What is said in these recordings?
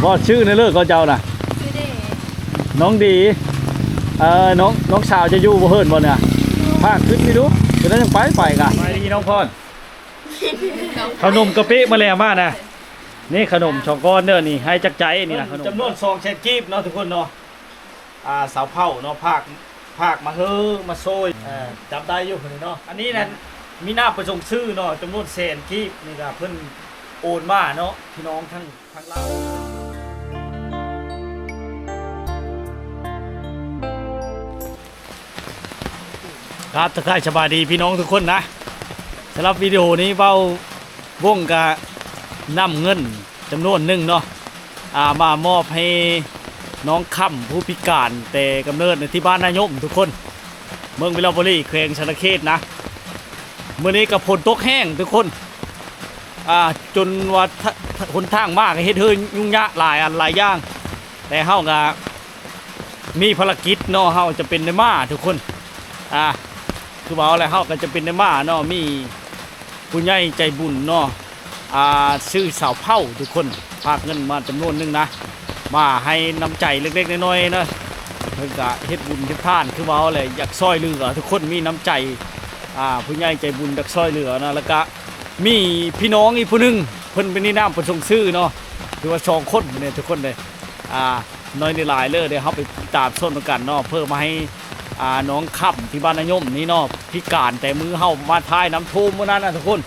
ບໍ່ ຊື່ແນ່ເລີ ຂອງເຈົ້ານະ? ຊື່ເດ ນ້ອງດີ. ເອີ ນ້ອງ ນ້ອງສາວຈະຢູ່ບໍ່ເຮີນບໍ່ນີ້? ພາຂຶ້ນນີ້ດູ ເປັນຫຍັງ ຍັງໄປ ໄປກະ. ສະບາຍດີນ້ອງພອນ. ເຂົ້າໜົມກະປິມາແລ້ວ ມານະ. ນີ້ເຂົ້າໜົມສອງກ້ອນເດີ ນີ້ໃຫ້ຈັກໃຈນີ້ນະ. ເງິນຈຳນວນສອງແສນກີບເນາະທຸກຄົນເນາະ. ອ່າ ຊາວເຜົ່າເນາະ ພາກ ພາກມາເຮີມາຊ່ອຍ. ເອີ ຈຳໄດ້ຢູ່ຄົນນີ້ເນາະ. ອັນນີ້ນັ້ນມີນາມປະສົງຊື່ເນາະ ຈຳນວນແສນກີບນີ້ກະເພິ່ນໂອນມາເນາະ ພີ່ນ້ອງທັງ ທາງລາວ. ຄັບ ທັກທາຍສະບາຍດີພີ່ນ້ອງທຸກຄົນນະ. ສຳລັບວິດີໂອນີ້ ເວົ້າວົງກະນຳເງິນຈຳນວນໜຶ່ງເນາະ ອ່າ ມາມອບໃຫ້ນ້ອງຄຳ ຜູ້ພິການແຕ່ກຳເນີດໃນທີ່ບ້ານນາຍົມທຸກຄົນ ເມືອງວິລະບູລີ ແຂວງສະຫວັນນະເຂດນະ. ມື້ນີ້ກະຝົນຕົກແຮງທຸກຄົນ ອ່າ ຈົນວ່າ ທ- ຫົນທາງມາກະເຮັດໃຫ້ຫຍຸ້ງຍາກຫຼາຍອັນຫຼາຍຢ່າງ ແຕ່ເຮົາກະມີພາລະກິດເນາະ ເຮົາຈຳເປັນໄດ້ມາທຸກຄົນ. ອ່າ ຄືເວົ້າແລ້ວ ເຮົາກະຈຳເປັນໄດ້ມາເນາະ ມີຜູ້ໃຫຍ່ໃຈບຸນເນາະ ອ່າ ຊື່ສາວເຜົ່າທຸກຄົນ ພາກເງິນມາຈຳນວນໜຶ່ງນະ ມາໃຫ້ນ້ຳໃຈເລັກໆນ້ອຍໆນະ. ເພິ່ນກະເຮັດບຸນເຮັດທານ ຄືເວົ້າແຫຼະ ຢາກຊ່ອຍເຫຼືອທຸກຄົນ ມີນ້ຳໃຈ ອ່າ ຜູ້ໃຫຍ່ໃຈບຸນຢາກຊ່ອຍເຫຼືອນະ. ແລ້ວກະມີພີ່ນ້ອງອີກຜູ້ໜຶ່ງ ເພິ່ນບໍ່ໄດ້ນາມປະສົງຊື່ເນາະ ຖືວ່າສອງຄົນນີ້ທຸກຄົນເດ້. ອ່າ ນ້ອຍໜຶ່ງຫຼາຍເລີຍ ດຽວເຮົາໄປຕິດຕາມຊົມນຳກັນເນາະ ເພື່ອມາໃຫ້ ອ່າ ນ້ອງຄຳທີ່ບ້ານນາຍົມນີ້ເນາະ ພິການແຕ່ມື້ເຮົາມາຖ່າຍນ້ຳຖ້ວມມື້ນັ້ນນະທຸກຄົນ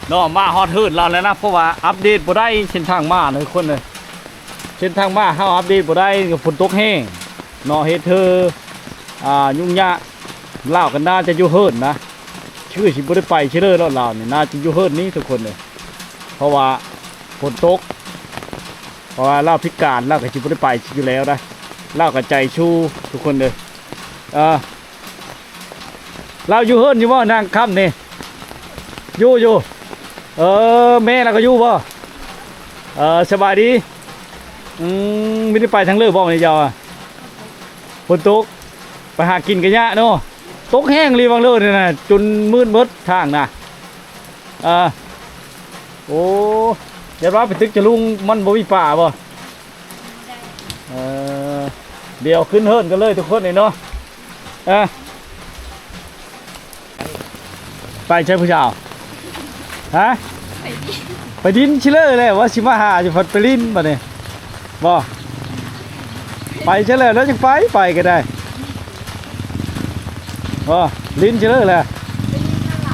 ເນາະ. ມາຮອດເຮືອນລາວແລ້ວນະ ເພາະວ່າອັບເດດບໍ່ໄດ້ເສັ້ນທາງມານະທຸກຄົນເອີຍ. ເສັ້ນທາງມາເຮົາອັບເດດບໍ່ໄດ້ ກະຝົນຕົກແຮງເນາະ ເຮັດໃຫ້ ອ່າ ຫຍຸ້ງຍາກ. ລາວກະໜ້າຈະຢູ່ເຮືອນນະ ຄືຊິບໍ່ໄດ້ໄປໃສເລີຍເນາະ ລາວນີ້ໜ້າຈະຢູ່ເຮືອນນີ້ທຸກຄົນເອີຍ ເພາະວ່າຝົນຕົກ. ເພາະວ່າລາວພິການ ລາວກະຊິບໍ່ໄດ້ໄປຢູ່ແລ້ວນະ ລາວກະໃຈຊູ່ທຸກຄົນເອີຍ. ເອີ ລາວຢູ່ເຮືອນຢູ່ບໍ່ນາງຄຳນີ້? ຢູ່ ຢູ່. ເອີ ແມ່ລາວກະຢູ່ບໍ່? ເອີ ສະບາຍດີ. ອືມ ມີແຕ່ໄປທາງເລີບໍ່ນີ້ເຈົ້າອະ? ຝົນຕົກ ໄປຫາກິນກະຍາກເນາະ. ຕົກແຮງອີ່ຫຼີຫວ່າງເລີນີ້ນະ ຈົນມືດເບິດທາງນະ. ເອີ ໂອ້ ຢ່າວ່າໄປຕຶກຈະລຸງ ມັນບໍ່ມີປາບໍ່? ເອີ ດຽວຂຶ້ນເຮືອນກັນເລີຍທຸກຄົນເອີຍເນາະ. ເອີ ໄປໃສຜູ້ສາວ? ຮະ? ໄປດິນ ໄປດິນຊິເລີຍແຫຼະ ວ່າຊິມາຫາຢູ່ ພັດໄປຫຼິ້ນບັດນີ້. ບໍ່ ໄປຊະແລ້ວ ແລ້ວຈັ່ງໄປ ໄປກະໄດ້. ບໍ່ ຫຼິ້ນຊະເລີຍແຫຼະ.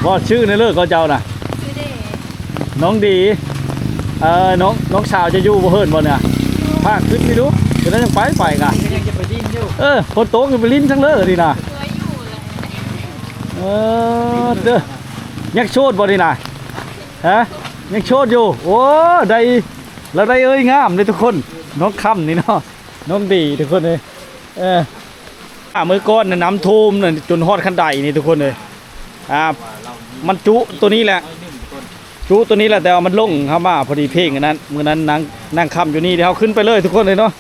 ບໍ່ ຊື່ແນ່ເລີ ຂອງເຈົ້ານະ? ຊື່ເດ ນ້ອງດີ. ເອີ ນ້ອງ ນ້ອງສາວຈະຢູ່ບໍ່ເຮີນບໍ່ນີ້? ພາກຂຶ້ນນີ້ດູ ເປັນຫຍັງ ຍັງໄປ ໄປກະ. ຍັງຈະໄປຫຼິ້ນຢູ່. ເອີ ຝົນຕົກ ໄປຫຼິ້ນທາງເລີນີ້ນະ. ເອີ ເດີ ຍັງໂສດບໍ່ນີ້ນະ? ຮະ ຍັງໂສດຢູ່. ໂອ້ ໄດ້ ລາວໄດ້ເອີຍງາມເດ້ທຸກຄົນ ນ້ອງຄຳນີ້ເນາະ ນ້ອງດີທຸກຄົນເອີຍ. ເອີ ອ່າ ມື້ກ່ອນນະ ນ້ຳຖ້ວມນະ ຈົນຮອດຂັ້ນໄດນີ້ທຸກຄົນເອີຍ. ອ່າ ມັນຈຸໂຕນີ້ແຫຼະ ຈຸໂຕນີ້ແຫຼະ ແຕ່ວ່າມັນລົງ ເຮົາມາພໍດີເພງອັນນັ້ນ ມື້ນັ້ນນາງ ນາງຄຳຢູ່ນີ້ ດຽວເຮົາຂຶ້ນໄປເລີຍທຸກຄົນເອີຍເນາະ.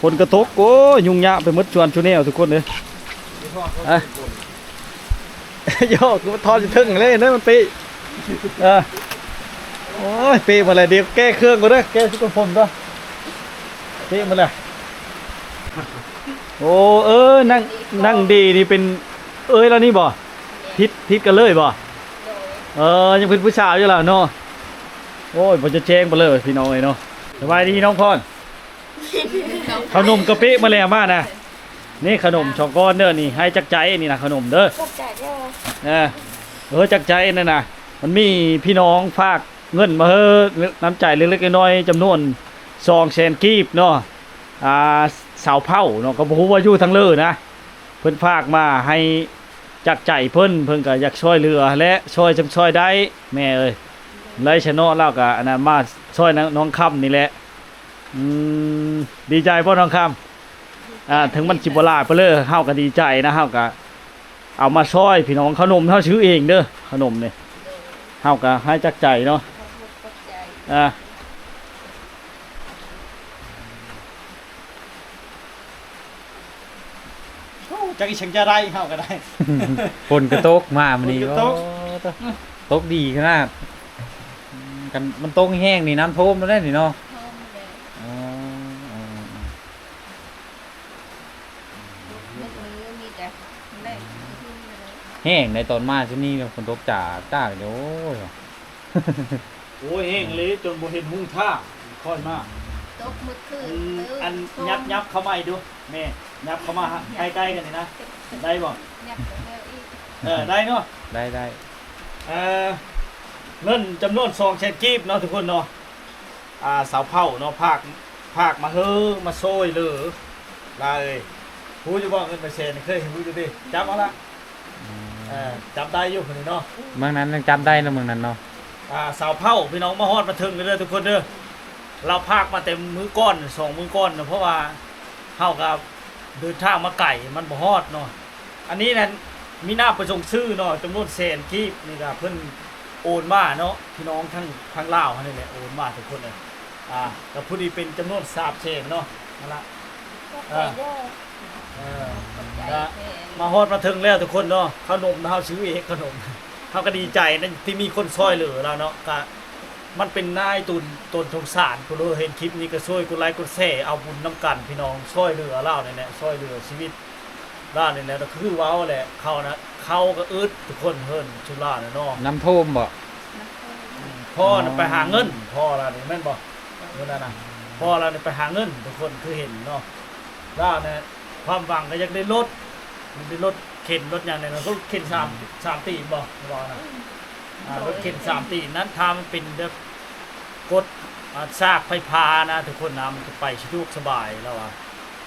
ຝົນກະຕົກ ໂອ້ຍ ຫຍຸ້ງຍາກໄປໝົດ ຊວນຊູແນວທຸກຄົນເອີຍ. ອະ ໂຍກ ຖອດຢູ່ເທິງເລີຍເດີ ມັນເປະ. ເອີ ໂອ້ຍ ເປະໝົດແລ້ວ ດຽວແກ້ເຄື່ອງກ່ອນເດີ ແກ້ຊຸດກັນຝົນກ່ອນ. ເປະໝົດແລ້ວ. ໂອ້ ເອີ ນາງ ນາງດີນີ້ເປັນເອື້ອຍລາວນີ້ບໍ່? ຜິດ ຜິດກັນເລີຍບໍ່? ເອີ ຍັງເປັນຜູ້ສາວຢູ່ລາວເນາະ. ໂອ້ຍ ບໍ່ຈະແຈ້ງໄປເລີຍພີ່ນ້ອງເອີຍເນາະ. ສະບາຍດີນ້ອງພອນ. ເຂົ້າໜົມກະປິມາແລ້ວ ມານະ. ນີ້ເຂົ້າໜົມສອງກ້ອນເດີ ນີ້ໃຫ້ຈັກໃຈນີ້ນະ ເຂົ້າໜົມເດີ. ຈັກໃຈເດີ. ເອີ ເອີ ຈັກໃຈນັ້ນນະ. ມັນມີພີ່ນ້ອງຝາກເງິນມາໃຫ້ ນ້ຳໃຈເລັກໆນ້ອຍໆ ຈຳນວນສອງແສນກີບເນາະ. ອ່າ ຊາວເຜົ່າເນາະ ກະບໍ່ຮູ້ວ່າຢູ່ທາງເລີນະ. ເພິ່ນຝາກມາໃຫ້ ຈາກໃຈເພິ່ນ ເພິ່ນກະຢາກຊ່ອຍເຫຼືອແຫຼະ ຊ່ອຍຊ່ຳຊ່ອຍໄດ້ ແມ່ເອີຍ. ໄລຊະເນາະ ລາວກະອັນນັ້ນ ມາຊ່ອຍນາງ ນ້ອງຄຳນີ້ແຫຼະ. ອືມ ດີໃຈບໍ່ນ້ອງຄຳ? ອ່າ ເຖິງມັນຊິບໍ່ຫຼາຍປານໃດ ເຮົາກະດີໃຈນະ ເຮົາກະເອົາມາຊ່ອຍພີ່ນ້ອງ. ເຂົ້າໜົມເຮົາຊື້ເອງເດີ ເຂົ້າໜົມນີ້ ເຮົາກະໃຫ້ຈາກໃຈເນາະ. ອ່າ ໂອ້ ຈັກອີ່ຫຍັງຈະໄດ້ ເຮົາກະໄດ້. ຝົນກະຕົກມາມື້ນີ້ ຝົນກະຕົກ ໂອ້ ຕົກດີຂະໜາດ. ອືມ ຄັນມັນຕົກແຮງນີ້ ນ້ຳຖ້ວມແລ້ວເດ້ນີ້ເນາະ. ຖ້ວມແລ້ວ. ອໍ ແຮງໃນຕອນມາຊຸມນີ້ ຝົນຕົກຈາກໆຢູ່ ໂອ້ຍ ໂອ້ຍ ແຮງເລີຍ ຈົນບໍ່ເຫັນຮຸ່ງທາງ ຄ່ອຍມາ ຕົກມື້ຄືນ ອືມ ເອີ ອັນ ຕົກ ຍັບ ຍັບເຂົ້າມາອີກດູ ແມ່ ຍັບເຂົ້າມາໃກ້ໆກັນນີ້ນະ ໄດ້ບໍ່? ຍັບເຂົ້າມາອີກ ເອີ ໄດ້ເນາະ ໄດ້ໆ ເອີ ເງິນຈຳນວນສອງແສນກີບເນາະ ທຸກຄົນເນາະ ອ່າ ຊາວເຜົ່າເນາະ ພາກ ພາກມາເຮີ ມາຊ່ອຍເຫຼືອຫຼາຍເອີຍ ຮູ້ຢູ່ບໍ່? ເງິນເປັນແສນ ເຄີຍຮູ້ຢູ່ຕິ? ຈຳເອົາລະ ອືມ ເອີ ຈຳໄດ້ຢູ່ຄົນນີ້ເນາະ ເມືອງນັ້ນຍັງຈຳໄດ້ເນາະ ເມືອງນັ້ນເນາະ ອ່າ ຊາວເຜົ່າ ພີ່ນ້ອງ ມາຮອດມາເຖິງເດີທຸກຄົນເດີ ລາວພາກມາແຕ່ມື້ກ່ອນ ສອງມື້ກ່ອນເນາະ ເພາະວ່າເຮົາກໍເດີນທາງມາໄກ ມັນບໍ່ຮອດເນາະ ອັນນີ້ນັ້ນມີນາມປະສົງຊື່ເນາະ ຈຳນວນແສນກີບນີ້ກໍເພິ່ນໂອນມາເນາະ ພີ່ນ້ອງທາງ ທາງລາວເຮົານີ້ແຫຼະ ໂອນມາທຸກຄົນເອີຍ ອ່າ ກໍພໍດີເປັນຈຳນວນສາມແສນເນາະ ນັ້ນລະ ຂອບໃຈເດີ ເອີ ຂອບໃຈ ກໍ ແມ່ນ ມາຮອດມາເຖິງແລ້ວທຸກຄົນເນາະ ຂະໜົມເຮົາຊື້ເອງ ຂະໜົມ ເຮົາກໍດີໃຈນະທີ່ມີຄົນຊ່ອຍເຫຼືອລາວເນາະ ກໍມັນເປັນນາຍຕຸນ ຕົນສົງສານ ຜູ້ໃດເຫັນຄລິບນີ້ກໍຊ່ວຍກົດໄລກົດແຊ ເອົາບຸນນຳກັນພີ່ນ້ອງ ຊ່ອຍເຫຼືອລາວນີ້ແຫຼະ ຊ່ອຍເຫຼືອຊີວິດ ລາວນີ້ແຫຼະ ກໍຄືເວົ້າແຫຼະ ເຂົານະ ເຂົາກໍອຶດທຸກຄົນ ເຮືອນຊຸມລາວນະເນາະ ນ້ຳຖ້ວມບໍ່? ອືມ ພໍ່ນະ ໄປຫາເງິນ ພໍ່ລາວນີ້ແມ່ນບໍ່? ມື້ນັ້ນນະ ພໍ່ລາວນີ້ໄປຫາເງິນ ທຸກຄົນຄືເຫັນເນາະ ລາວນະ ຄວາມຫວັງກໍຢາກໄດ້ລົດ ມັນໄດ້ລົດເຂັນລົດຫຍັງນີ້ນະ ລົດເຂັນສາມ ສາມຕີນບໍ່? ວ່ານະ ອ່າ ລົດເຂັນສາມຕີນນັ້ນ ຖ້າມັນເປັນແບບ ກົດ ອ່າ ສາກໄຟຟ້ານະທຸກຄົນນະ ມັນຈະໄປສະດວກສະບາຍລາວວ່າ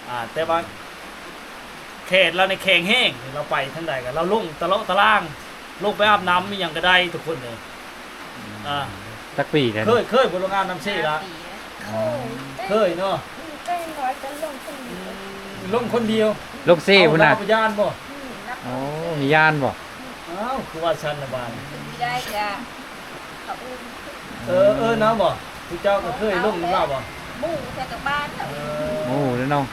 ອ່າ ແຕ່ວ່າແຂນລາວນີ້ແຂງແຮງ ລາວໄປທາງໃດກໍລາວລົງຕະເລາະຕະລ່າງ ລົງໄປອາບນ້ຳອີ່ຫຍັງກໍໄດ້ທຸກຄົນເອີຍ ອ່າ ຈັກປີແລ້ວ? ເຄີຍ ເຄີຍບໍ່ລົງອາບນ້ຳເຊລະ? ຫ້າປີແລ້ວ ເຄີຍເນາະ ອືມ ແຕ່ນ້ອຍກໍລົງຄົນດຽວ ອືມ ລົງຄົນດຽວ ລົງເຊພຸ້ນນະ ເອົາ ລາວບໍ່ຢ້ານບໍ່? ອືມ ໂອ້ ມີຢ້ານບໍ່? ອ້າວ ຄືວ່າຊັ້ນລະບາດນີ້ ຂຶ້ນບໍ່ໄດ້ກະເຂົາອຸ້ມ ເອີ ເອີ ນຳບໍ່? ຜູ້ເຈົ້າກໍເຄີຍລົງນຳລາວບໍ່? ໝູ່ແຖວກັບບ້ານເຂົາ ເອີ ໝູ່ເດ້ເນາະ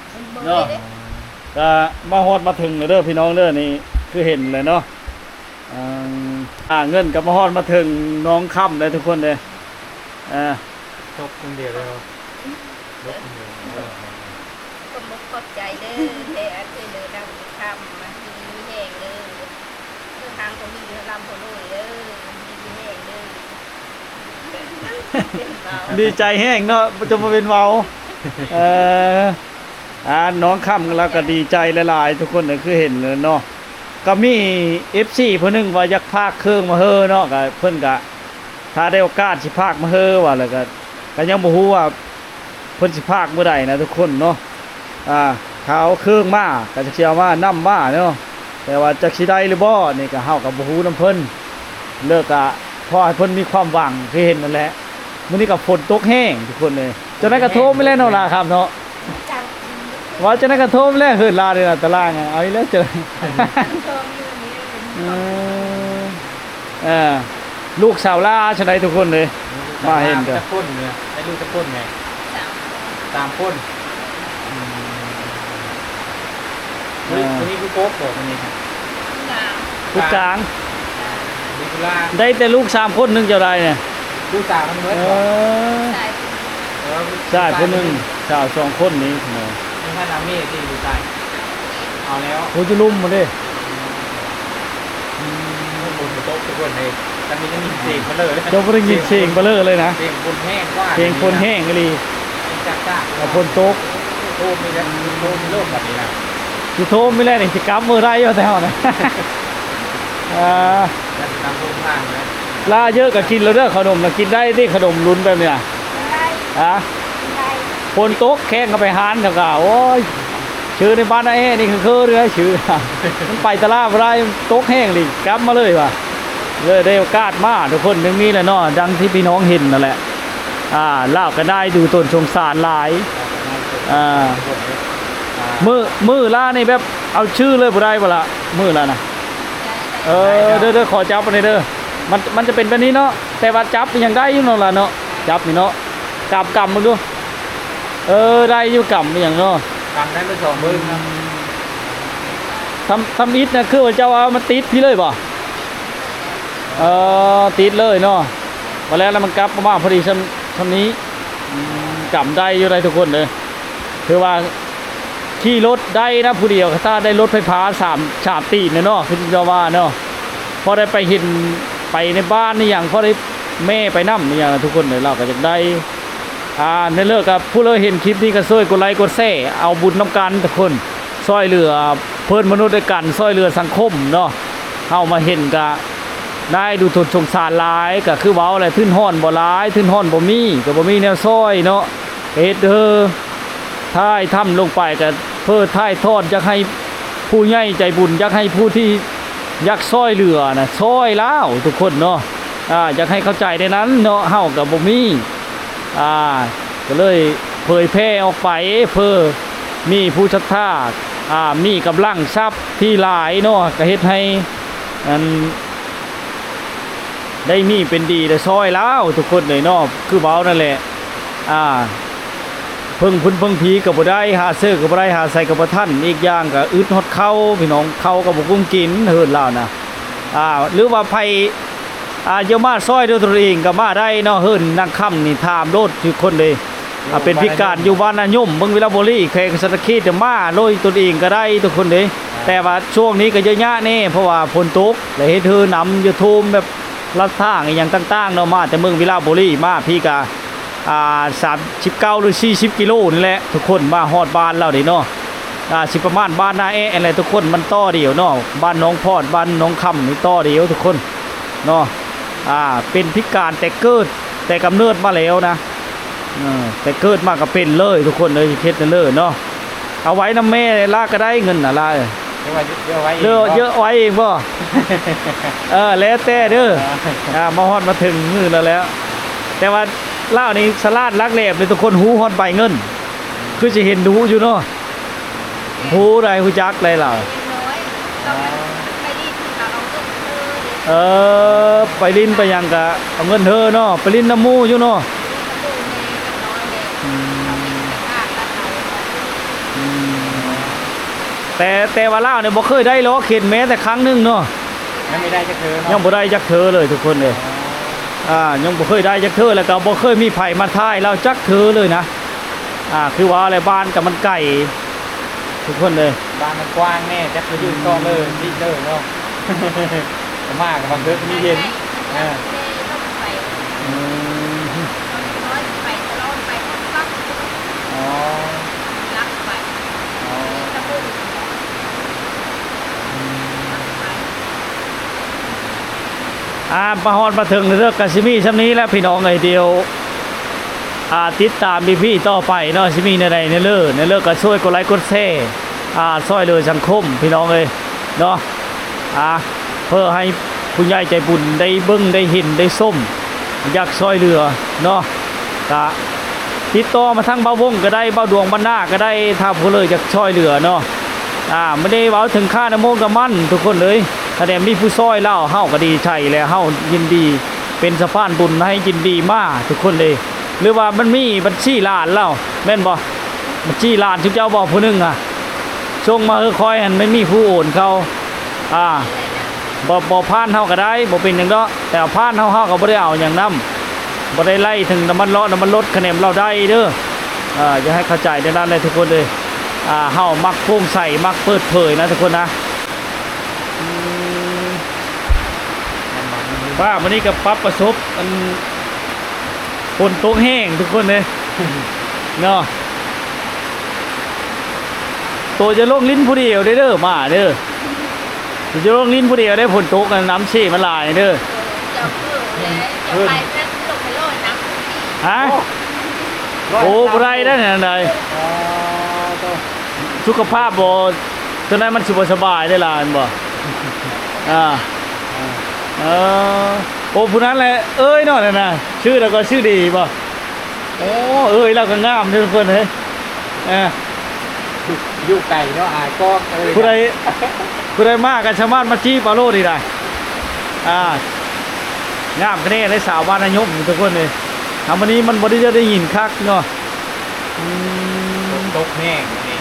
ເນາະ ກໍມາຮອດມາເຖິງແລ້ວເດີພີ່ນ້ອງເດີ ນີ້ຄືເຫັນແຫຼະເນາະ ອ່າ ເງິນກໍມາຮອດມາເຖິງໜອງຄຳແລ້ວທຸກຄົນເດີ ອ່າ ຕົກຄົນດຽວເດີ ຕົກຄົນດຽວເດີ ຂອບໃຈເດີ ແຕ່ອັນເດີນຳຄຳ ຢູ່ດີມີແຮງເດີ ເດີນທາງຄົນດີ ເດີນລຳຄົນໂດຍເດີ ຢູ່ດີມີແຮງເດີ ດີໃຈແຮງເນາະ ຈົນບໍ່ເປັນເວົ້າ ເອີ ອ່າ ນ້ອງຄຳລາວກໍດີໃຈຫຼາຍໆ ທຸກຄົນກໍຄືເຫັນແລ້ວເນາະ ກໍມີເອັຟຊີຜູ້ໜຶ່ງວ່າຢາກພາກເຄື່ອງມາເຮີເນາະ ກໍເພິ່ນກໍ ຖ້າໄດ້ໂອກາດຊິພາກມາເຮີວ່າ ແລ້ວກໍ ກໍຍັງບໍ່ຮູ້ວ່າເພິ່ນຊິພາກມື້ໃດນະທຸກຄົນເນາະ ອ່າ ຖ້າເອົາເຄື່ອງມາກໍຈັກຊິເອົາມານຳມາເນາະ ແຕ່ວ່າຈັກຊິໄດ້ຫຼືບໍ່ນີ້ກໍເຮົາກໍບໍ່ຮູ້ນຳເພິ່ນ ແລ້ວກໍຂໍໃຫ້ເພິ່ນມີຄວາມຫວັງຄືເຫັນນັ້ນແຫຼະ ມື້ນີ້ກໍຝົນຕົກແຮງທຸກຄົນເອີຍ ຈັ່ງໃດກໍໂທມໄປແລ້ວເນາະ ລາຄຳເນາະ ວ່າຈັ່ງໃດກໍໂທມແລ້ວ ເຮີດລາເດ້ລະຕາລາງ ເອົາອີກແລ້ວເຈີ ເອີ ເອີ ລູກສາວລາຈັ່ງໃດທຸກຄົນເອີຍ ມາເຫັນກໍ ຈັກຄົນເນຍ ໄດ້ລູກຈັກຄົນແມ່? ສາມຄົນ ສາມຄົນ ອືມ ຜູ້ນີ້ ເອີ ຜູ້ນີ້ຄືກົກບໍ່ ຜູ້ນີ້ ຜູ້ກາງ ຜູ້ກາງ ໄດ້ແຕ່ລູກສາມຄົນ ໜຶ່ງເຈົ້າໄດ້ນີ້ ລູກສາວທັງໝົດ ເອີ ບໍ່? ຊາຍຜູ້ໜຶ່ງ ເອີ ຊາຍຜູ້ໜຶ່ງ ສາວສອງຄົນນີ້ ມີທ່ານອາມີທີ່ຢູ່ໃສ? ເອົາແລ້ວ ໂອ້ ຢູ່ລຸ່ມພຸ້ນເດ້ ອືມ ຝົນຕົກທຸກຄົນເດ້ ແຕ່ມີໄດ້ຍິນສຽງເບາເລີຍ ເຈົ້າບໍ່ໄດ້ຍິນສຽງເບາເລີເລີຍນະ ສຽງຝົນແຮງກວ່າ ສຽງຝົນແຮງອີ່ຫຼີ ຈັກໆ ຝົນຕົກ ໂອ້ ໂທມນີ້ແຫຼະ ໂທມໂລກບັດນີ້ນະ ຊິໂທມນີ້ແຫຼະ ຊິກັບມື້ໃດຢູ່ແຖວນະ ອ່າ ລາເຢີະກໍກິນແລ້ວເດີ ຂະໜົມນະກິນໄດ້ຕິ ຂະໜົມລຸ້ນແບບນີ້ນະ ຮະ ຝົນຕົກແຂ່ງກັນໄປຮ້ານເຂົາກໍ ໂອ້ຍ ຊື່ໃນບ້ານນາແອນີ້ຄືໆເລີຍ ຊື່ ມັນໄປຕະຫຼາດບໍ່ໄດ້ ມັນຕົກແຮງອີ່ຫຼີ ກັບມາເລີຍວ່າ ເລີຍໄດ້ໂອກາດມາ ທຸກຄົນ ຈັ່ງນີ້ແຫຼະເນາະ ດັ່ງທີ່ພີ່ນ້ອງເຫັນນັ້ນແຫຼະ ອ່າ ລາວກໍໜ້າດູຕົນສົງສານຫຼາຍ ອ່າ ມື້ ມື້ລານີ້ແບບເອົາຊື່ເລີຍບໍ່ໄດ້ບໍ່ລະ ມື້ລານະ ເອີ ເດີ ເດີ ຂໍຈັບອັນນີ້ເດີ ມັນ ມັນຈະເປັນແບບນີ້ເນາະ ແຕ່ວ່າຈັບຫຍັງໄດ້ຢູ່ເນາະລະເນາະ ຈັບນີ້ເນາະ ກຳ ກຳເບິ່ງດູ ເອີ ໄດ້ຢູ່ ກຳອີ່ຫຍັງເນາະ ກຳໄດ້ເບິດສອງເບິ່ງນະ ທຳ ທຳອິດນະ ຄືວ່າເຈົ້າເອົາມາຕິດພີ້ເລີຍບໍ່? ເອີ ຕິດເລີຍເນາະ ມາແລ້ວ ແລ້ວມັນກັບມາພໍດີຊ່ຳ ຊ່ຳນີ້ ອືມ ກຳໄດ້ຢູ່ໄດ໋ທຸກຄົນເດີ ຄືວ່າຂີ່ລົດໄດ້ນະຜູ້ດຽວ ຖ້າໄດ້ລົດໄຟຟ້າສາມ ສາມຕີນເນາະ ຄືເຈົ້າວ່າເນາະ ພໍໄດ້ໄປເຫັນ ໄປໃນບ້ານອີ່ຫຍັງ ພໍໄດ້ແມ່ໄປນຳອີ່ຫຍັງ ທຸກຄົນເອີຍ ລາວກໍຢາກໄດ້ ອ່າ ໃນເລີກກໍ ຜູ້ເລີເຫັນຄລິບນີ້ກໍຊ່ວຍກົດໄລກົດແຊ ເອົາບຸນນຳກັນທຸກຄົນ ຊ່ອຍເຫຼືອເພື່ອນມະນຸດດ້ວຍກັນ ຊ່ອຍເຫຼືອສັງຄົມເນາະ. ເຮົາມາເຫັນກໍໜ້າດູສົງສານຫຼາຍ ກໍຄືເວົ້າແຫຼະ ທຶນຮອນບໍ່ຫຼາຍ ທຶນຮອນບໍ່ມີ ກໍບໍ່ມີແນວຊ່ອຍເນາະ ເຮັດເດີ ຖ່າຍທຳລົງໄປກໍເພື່ອຖ່າຍທອດ ຢາກໃຫ້ຜູ້ໃຫຍ່ໃຈບຸນ ຢາກໃຫ້ຜູ້ທີ່ຢາກຊ່ອຍເຫຼືອນະ ຊ່ອຍລາວທຸກຄົນເນາະ ອ່າ ຢາກໃຫ້ເຂົ້າໃຈໃນນັ້ນເນາະ ເຮົາກໍບໍ່ມີ ອ່າ ກໍເລີຍເຜີຍແຜ່ອອກໄປ ເພື່ອມີຜູ້ສັດທາ ອ່າ ມີກຳລັງຊັບທີ່ຫຼາຍເນາະ ກໍເຮັດໃຫ້ ອັນ ໄດ້ມີເປັນດີໄດ້ຊ່ອຍລາວທຸກຄົນເລີຍເນາະ ຄືເວົ້ານັ້ນແຫຼະ ອ່າ ເພິ່ງພຸ້ນເພິ່ງພີກໍບໍ່ໄດ້ ຫາຊື້ກໍບໍ່ໄດ້ ຫາໃສ່ກໍບໍ່ທັນ ອີກຢ່າງກໍອຶດຮອດເຂົ້າ ພີ່ນ້ອງ ເຂົ້າກໍບໍ່ກຸ້ມກິນ ເຮືອນລາວນະ ອ່າ ຫຼືວ່າໃຜ ອ່າ ຢາກມາຊ່ອຍດ້ວຍຕົນເອງກໍມາໄດ້ເນາະ ເຮືອນນາງຄຳນີ້ ຖາມໂລດທຸກຄົນເລີຍ ອ່າ ເປັນພິການຢູ່ບ້ານນາຍົມ ເມືອງວິລະບູລີ ແຂວງສະຫວັນນະເຂດ ມາໂດຍຕົນເອງກໍໄດ້ທຸກຄົນເດ້ ແຕ່ວ່າຊ່ວງນີ້ກໍຍະຍະແດ່ ເພາະວ່າຝົນຕົກ ແລະເຮັດເຮືອນຳ ຢາກຖ້ວມແບບລັດທາງອີ່ຫຍັງຕ່າງໆເນາະ ມາແຕ່ເມືອງວິລະບູລີ ມາພີ້ກະ ອ່າ ສາມສິບເກົ້າ ຫຼື ສີ່ສິບກິໂລນີ້ແຫຼະທຸກຄົນ ມາຮອດບ້ານລາວເດ້ເນາະ ອ່າ ຊິປະມານບ້ານນາແອະຫັ້ນແຫຼະທຸກຄົນ ມັນຕໍ່ດຽວເນາະ ບ້ານໜອງພອດ ບ້ານໜອງຄຳນີ້ຕໍ່ດຽວທຸກຄົນເນາະ ອ່າ ເປັນພິການແຕ່ເກີດ ແຕ່ກຳເນີດມາແລ້ວນະ ເອີ ແຕ່ເກີດມາກໍເປັນເລີຍທຸກຄົນເອີຍ ເຮັດແນວເລີເນາະ ເອົາໄວ້ນຳແມ່ລະກໍໄດ້ເງິນນະລະເອີຍ ເຍອະໄວ້ເອງ ເຍອະໄວ້ເອງບໍ່ ເອີ ແລ້ວແຕ່ເດີ ອ່າ ມາຮອດມາເຖິງມື້ລະແລ້ວ ແຕ່ວ່າລາວນີ້ສະຫຼາດຫຼັກແຫຼມເລີຍທຸກຄົນ ຮູ້ຮອດໃບເງິນ ຄືຊິເຫັນດຸຢູ່ເນາະ ຮູ້ໄດ້ ຮູ້ຈັກໄດ້ລາວ ເອີ ໄປຫຼິ້ນໄປຫຍັງກະເອົາເງິນເທີເນາະ ໄປຫຼິ້ນນຳໝູ່ຢູ່ເນາະ ອືມ ແຕ່ ແຕ່ວ່າລາວນີ້ບໍ່ເຄີຍໄດ້ລອກເຂັນແມ້ແຕ່ຄັ້ງໜຶ່ງເນາະ ຍັງບໍ່ໄດ້ຈັກເທີເນາະ ຍັງບໍ່ໄດ້ຈັກເທີເລີຍທຸກຄົນເອີຍ ອ່າ ຍັງບໍ່ເຄີຍໄດ້ຈັກເທີ ແລ້ວກໍບໍ່ເຄີຍມີໃຜມາຖ່າຍລາວຈັກເທີເລີຍນະ ອ່າ ຄືວ່າແຫຼະ ບ້ານກໍມັນໄກ ທຸກຄົນເອີຍ ບ້ານມັນກວ້າງແນ່ ຈັກຊິຢູ່ເກາະເລີ ລີເລີເນາະ ກໍມາກໍບັງເກີດມີເຫັນ ເອີ ອືມ ອໍ ອ່າ ມາຮອດມາເຖິງເລີກກໍຊິມີຊ່ຳນີ້ແຫຼະພີ່ນ້ອງເອີຍ ດຽວ ອ່າ ຕິດຕາມອີພີຕໍ່ໄປເນາະ ຊິມີແນວໃດແນວເລີ ແນວເລີກໍຊ່ວຍກົດໄລກົດແຊ ອ່າ ຊ່ອຍເຫຼືອສັງຄົມພີ່ນ້ອງເອີຍເນາະ ອ່າ ເພື່ອໃຫ້ຜູ້ໃຫຍ່ໃຈບຸນໄດ້ເບິ່ງໄດ້ເຫັນໄດ້ຊົມ ຢາກຊ່ອຍເຫຼືອເນາະ ກະຕິດຕໍ່ມາທາງບ່າວວົງກໍໄດ້ ບ່າວດວງບັນນາກໍໄດ້ ຖ້າຜູ້ເລີຢາກຊ່ອຍເຫຼືອເນາະ ອ່າ ມື້ນີ້ເວົ້າເຖິງຄ່ານ້ຳມັນ ນ້ຳມັນທຸກຄົນເອີຍ ຖ້າແຕ່ມີຜູ້ຊ່ອຍລາວ ເຮົາກໍດີໃຈແລ້ວ ເຮົາຍິນດີເປັນສະພານບຸນໃຫ້ ຍິນດີມາທຸກຄົນເລີຍ ຫຼືວ່າມັນມີບັນຊີຫຼານລາວ ແມ່ນບໍ່? ບັນຊີຫຼານຊຸມເຈົ້າບໍ່ ຜູ້ໜຶ່ງອະ ສົ່ງມາໃຫ້ຂ້ອຍຫັ້ນ ມັນມີຜູ້ໂອນເຂົ້າ ອ່າ ບໍ່ ບໍ່ຜ່ານເຮົາກໍໄດ້ ບໍ່ເປັນຫຍັງດອກ ແຕ່ວ່າຜ່ານເຮົາ ເຮົາກໍບໍ່ໄດ້ເອົາຫຍັງນຳ ບໍ່ໄດ້ໄລ່ເຖິງນ້ຳມັນເລາະ ນ້ຳມັນລົດ ຄະແນນເຮົາໄດ້ເດີ ເອີ ຢ່າໃຫ້ເຂົ້າໃຈແນວນັ້ນເລີຍທຸກຄົນເອີຍ ອ່າ ເຮົາມັກໂປ່ງໃສ ມັກເປີດເຜີຍນະທຸກຄົນນະ ອືມ ວ່າມື້ນີ້ກໍປັບປະສົບ ອັນ ຝົນຕົກແຮງທຸກຄົນເອີຍ ເນາະ ໂຕຢ່າລົງຫຼິ້ນຜູ້ດຽວເດີ ມາເດີ ໂຕຢ່າລົງຫຼິ້ນຜູ້ດຽວເດີ ຝົນຕົກນະ ນ້ຳເຊມັນຫຼາຍເດີ ເຈົ້າຄືແລ້ວ ເຈົ້າໄປແມ່ນລົງໄປລອຍນ້ຳ ຮະ ໂອ້ ໂອ້ ບໍ່ໄດ້ເດ້ ແນວໃດ ອໍ ໂຕ ສຸຂະພາບບໍ່ ຕົວນັ້ນມັນຊິບໍ່ສະບາຍເດ້ຫຼານບໍ່ ອ່າ ເອີ ໂອ້ ຜູ້ນັ້ນແຫຼະ ເອີຍ ເນາະ ນັ້ນນະ ຊື່ແລ້ວກໍຊື່ດີບໍ່ ໂອ້ ເອີຍ ລາວກໍງາມເດ້ທຸກຄົນເອີຍ ອ່າ ຢູ່ໄກເນາະ ອາຍກອງເອີຍ ຜູ້ໃດ ຜູ້ໃດມາກໍສາມາດມາຈີບເອົາໂລດນີ້ໄດ໋ ອ່າ ງາມຄະແນນເດ້ ສາວບ້ານນາຍົມທຸກຄົນເອີຍ ຫາມື້ນີ້ມັນບໍ່ໄດ້ ໄດ້ຍິນຄັກເນາະ ອືມ ຝົນຕົກແຮງນີ້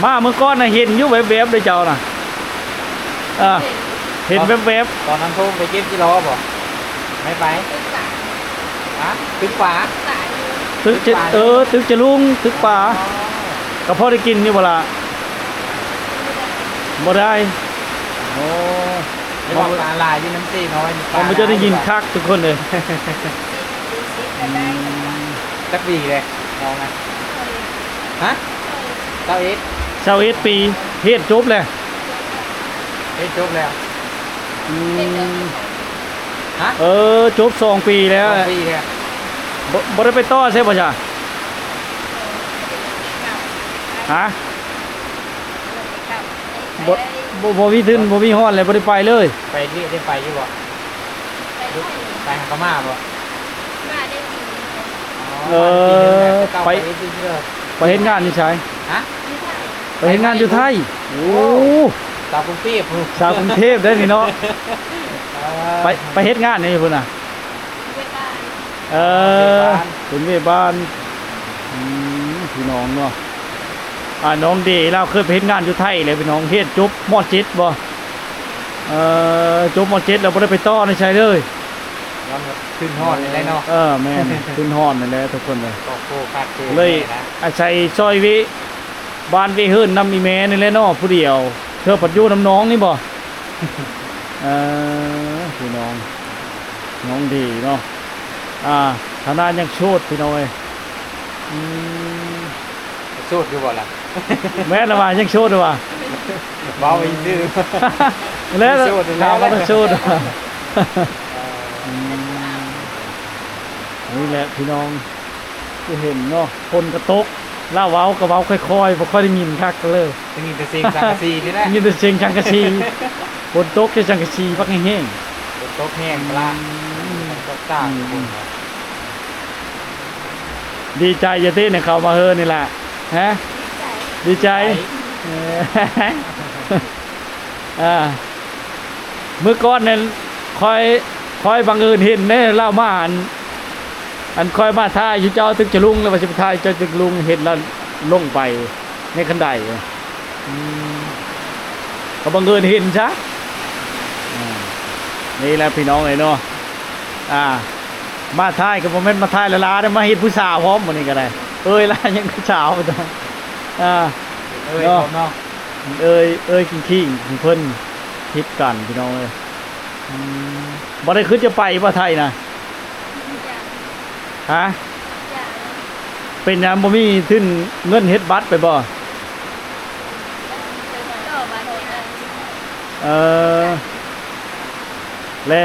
ມາມື້ກ່ອນນະເຫັນຢູ່ແວບໆເດ້ເຈົ້ານະ ອ່າ ເຫັນແວບໆ ຕອນນັ້ນໂທໄປເກັບຈີ່ລໍບໍ່? ໄປ ໄປ ຮະ? ຕຶກປາ ຕຶກ ເອີ ຕຶກຈະລຸງ ຕຶກປາ ອໍ ກໍພໍໄດ້ກິນຢູ່ບໍ່ລະ? ບໍ່ໄດ້ ໂອ້ ເພາະວ່າປາຫຼາຍຢູ່ນ້ຳເຊນ້ອຍ ມັນບໍ່ຈະໄດ້ຍິນຄັກທຸກຄົນເອີຍ. ອືມ ຈັກປີແລ້ວນ້ອງນະ? ຮະ? ຊາວເອັດ ຊາວເອັດປີ. ຮຽນຈົບແລ້ວ? ຮຽນຈົບແລ້ວ. ອືມ ຮະ? ເອີ ຈົບສອງປີແລ້ວ. ສອງປີແລ້ວ. ບໍ່ ບໍ່ໄດ້ໄປຕໍ່ໃສບໍ່ຊະ? ຮະ? ບໍ່ ບໍ່ ບໍ່ມີທຶນ ບໍ່ມີຮອດແລ້ວ ບໍ່ໄດ້ໄປເລີຍ. ໄປເວຍ ໄດ້ໄປຢູ່ບໍ່? ໄປຫາກະມາບໍ່? ມາໄດ້ປີໜຶ່ງ. ອໍ ເອີ ມາໄດ້ປີໜຶ່ງແລ້ວ. ເຈົ້າໄປ ໄປເຮັດງານຢູ່ໃສ? ຮະ? ຢູ່ໄທ. ໄປເຮັດງານຢູ່ໄທ. ໂອ້ ສາວກຸງເທບ ສາວກຸງເທບເດ້ນີ້ເນາະ. ເອີ ໄປ ໄປເຮັດງານຢູ່ພຸ້ນນະ? ເວຍບ້ານ. ເອີ ເປັນເວຍບ້ານ. ອືມ ພີ່ນ້ອງເນາະ ອ່າ ນ້ອງເດລາວເຄີຍໄປເຮັດງານຢູ່ໄທແລ້ວ ພີ່ນ້ອງ. ຮຽນຈົບ ມ.ເຈັດ ບໍ່? ເອີ ຈົບ ມ.ເຈັດ ແລ້ວບໍ່ໄດ້ໄປຕໍ່ໃນໃສເລີຍ ຍ້ອນວ່າທຶນຮອດນີ້ແຫຼະເນາະ. ເອີ ແມ່ນ ທຶນຮອດນີ້ແຫຼະທຸກຄົນເອີຍ. ກໍໂຟກັສຄືເລີຍ ອາໄສຊ່ອຍເວຍບ້ານເວຍເຮືອນນຳອີ່ແມ່ນີ້ແຫຼະເນາະ ຜູ້ດຽວ. ເທື່ອພັດຢູ່ນຳນ້ອງນີ້ບໍ່? ເອີ ພີ່ນ້ອງ ນ້ອງເດເນາະ. ອ່າ ຖານະຍັງໂສດ ພີ່ນ້ອງເອີຍ. ອືມ ໂສດຢູ່ບໍ່ລະ? ແມ່ນລະວ່າ ຍັງໂສດຢູ່ວ່າ? ເວົ້າຊື່ ແລ້ວ ໂສດຢູ່ແລ້ວ ຖາມວ່າໂສດ. ອືມ ນີ້ແຫຼະພີ່ນ້ອງ ຄືເຫັນເນາະ ຝົນກະຕົກ ລາວເວົ້າກະເວົ້າຄ່ອຍໆ ບໍ່ຄ່ອຍໄດ້ຍິນຄັກເລີຍ. ໄດ້ຍິນແຕ່ສຽງສັງກະສີນີ້ແຫຼະ ໄດ້ຍິນແຕ່ສຽງສັງກະສີ. ຝົນຕົກ ແຕ່ສັງກະສີບັກແຮງໆ. ຝົນຕົກແຮງປະລະ ອືມ ຕົກຕາກ. ອືມ ດີໃຈຢູ່ຕິ ໄດ້ເຂົ້າມາເຮືອນນີ້ລະ ຮະ? ດີໃຈ ດີໃຈ. ເອີ ອ່າ ມື້ກ່ອນນັ້ນຂ້ອຍ ຂ້ອຍບັງເອີນເຫັນເດ້ ລາວມາ ອັນ ອັນຂ້ອຍມາຖ່າຍຢູ່ເຈົ້າຕຶກຈະລຸງ ແລ້ວວ່າຊິໄປຖ່າຍເຈົ້າຕຶກລຸງ ເຫັນລາວລົງໄປໃນຄັນໄດ. ອືມ ກໍບັງເອີນເຫັນຊະ. ອືມ ນີ້ແຫຼະພີ່ນ້ອງເອີຍເນາະ ອ່າ ມາຖ່າຍກໍບໍ່ແມ່ນມາຖ່າຍຫຼ້າໆເດ້ ມາເຮັດຜູ້ສາວພ້ອມມື້ນີ້ກໍໄດ້. ເອີຍ ລະຍັງຜູ້ສາວ ອ່າ ເອີຍ ເນາະ ເນາະ ເອີຍ ເອີຍ ຄິງໆ ເພິ່ນຜິດກັນພີ່ນ້ອງເອີຍ. ອືມ ບໍ່ໄດ້ຄິດຈະໄປບໍ່ໄທນະ? ຮະ? ເປັນຫຍັງ ບໍ່ມີທຶນເງິນເຮັດບັດໄປບໍ່? ເອີ ແລະ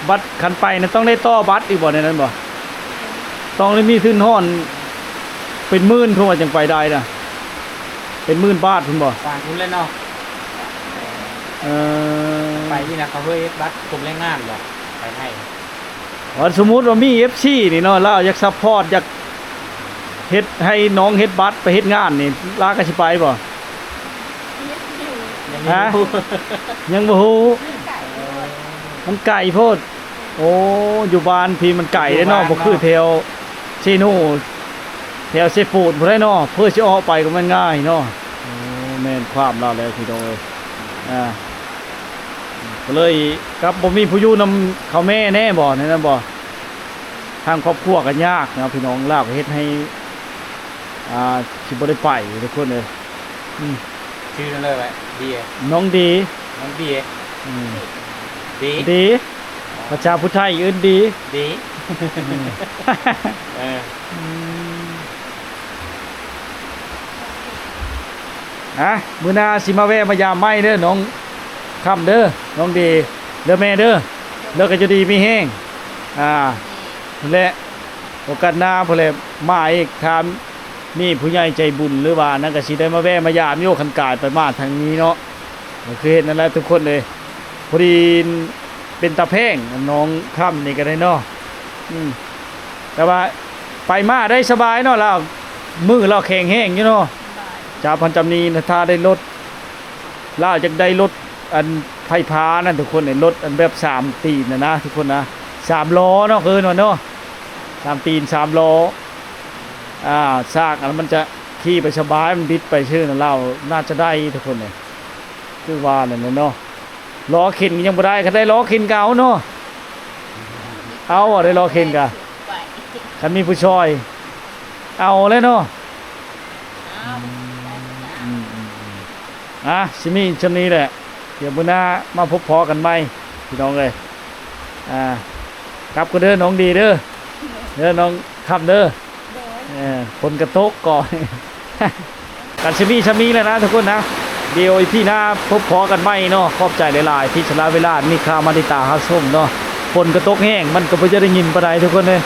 ບັດຄັນໄປນະ ຕ້ອງໄດ້ຕໍ່ບັດອີກບໍ່ ໃນນັ້ນບໍ່? ຕ້ອງໄດ້ມີທຶນຮອນເປັນໝື່ນ ເພິ່ນວ່າຈັ່ງໄປໄດ້ນະ ເປັນໝື່ນບາດພຸ້ນບໍ່? ຫວານພຸ້ນແຫຼະເນາະ. ເອີ ໄປນີ້ນະ ເຂົາເຄີຍເຮັດບັດກົມແຮງງານບໍ່? ໄປໄທ. ວ່າສົມມຸດວ່າມີເອັຟຊີນີ້ເນາະ ລາວຢາກຊັບພອດ ຢາກເຮັດໃຫ້ນ້ອງເຮັດບັດໄປເຮັດງານນີ້ ລາວກໍຊິໄປບໍ່? ຍັງບໍ່ຮູ້ ຮະ? ຍັງບໍ່ຮູ້ ມັນໄກໂພດ ມັນໄກໂພດ. ໂອ້ ຢູ່ບ້ານພີ້ມັນໄກເດ້ເນາະ ຢູ່ບ້ານເນາະ ບໍ່ຄືແຖວເຊໂນ ແຖວເຊໂປນພຸ້ນໃດເນາະ ເພື່ອຊິອອກໄປກໍແມ່ນງ່າຍເນາະ. ໂອ້ ແມ່ນຄວາມລາວແລ້ວພີ່ນ້ອງເອີຍ ອ່າ ກໍເລີຍກັບບໍ່ມີຜູ້ຢູ່ນຳເຂົາແມ່ແນ່ບໍ່ ແນວນັ້ນບໍ່? ທາງຄອບຄົວກໍຍາກນະພີ່ນ້ອງ ລາວກໍເຮັດໃຫ້ ອ່າ ຊິບໍ່ໄດ້ໄປທຸກຄົນເອີຍ. ອືມ ຊື່ນັ້ນເລີຍແຫຼະ ເດ ນ້ອງເດ ນ້ອງເດ. ອືມ ເດ ເດ ພາສາຜູ້ໄທເອີ້ນເດ ເດ. ອືມ ເອີ ອືມ ອ່ະ ມື້ໜ້າຊິມາແວ່ມາຢາມໃໝ່ເດີ ນ້ອງຄຳເດີ ນ້ອງເດ ເດີແມ່ເດີ ແລ້ວກໍຢູ່ດີມີແຮງ ອ່າ ແລະ ໂອກາດໜ້າພຸ້ນແຫຼະ ມາອີກ ຖ້າມີຜູ້ໃຫຍ່ໃຈບຸນ ຫຼືວ່ານັ້ນ ກໍຊິໄດ້ມາແວ່ມາຢາມຢູ່ ຄັນກາຍໄປມາທາງນີ້ເນາະ. ກໍຄືເຫັນນັ້ນແຫຼະທຸກຄົນເອີຍ ພໍດີເປັນຕາແພງ ນ້ອງຄຳນີ້ກໍໄດ້ເນາະ. ອືມ ແຕ່ວ່າໄປມາໄດ້ສະບາຍເນາະ ລາວ ມືລາວແຂງແຮງຢູ່ເນາະ. ສະບາຍ ຈາພັນຈຳນີນະ ຖ້າໄດ້ລົດ ລາວຢາກໄດ້ລົດອັນໄຟຟ້ານັ້ນທຸກຄົນ ລົດອັນແບບສາມຕີນນະນະທຸກຄົນນະ ສາມລໍ້ເນາະ ເອີ້ນວ່າເນາະ ສາມຕີນ ສາມລໍ້ ອ່າ ຊາກອັນນັ້ນມັນຈະຂີ່ໄປສະບາຍ ມັນບິດໄປຊື່ນະ ລາວໜ້າຈະໄດ້ທຸກຄົນເອີຍ. ຄືວ່ານັ້ນແຫຼະເນາະ ລໍ້ເຂັນຍັງບໍ່ໄດ້ ຄັນໄດ້ລໍ້ເຂັນກໍເອົາເນາະ ເອົາ ໄດ້ລໍ້ເຂັນກໍ ຄັນມີຜູ້ຊ່ອຍ ເອົາແຫຼະເນາະ. ອືມ ອືມ ອືມ ອ່ະ ຊິມີສ່ຳນີ້ແຫຼະ. ດຽວມື້ໜ້າມາພົບພໍ້ກັນໃໝ່ພີ່ນ້ອງເອີຍ. ອ່າ ກັບກ່ອນເດີນ້ອງດີເດີ ເດີນ້ອງຄຳເດີ. ໂດຍ ເອີ ຝົນກະຕົກກໍກັນຊິມີຊ່ຳນີ້ແຫຼະນະທຸກຄົນນະ. ດຽວອີພີໜ້າພົບພໍ້ກັນໃໝ່ເນາະ. ຂອບໃຈຫຼາຍໆທີ່ສະຫຼະເວລາມີຄ່າມາຕິດຕາມຮັບຊົມເນາະ. ຝົນກະຕົກແຮງ ມັນກໍບໍ່ຈະໄດ້ຍິນປານໃດທຸກຄົນເອີຍ.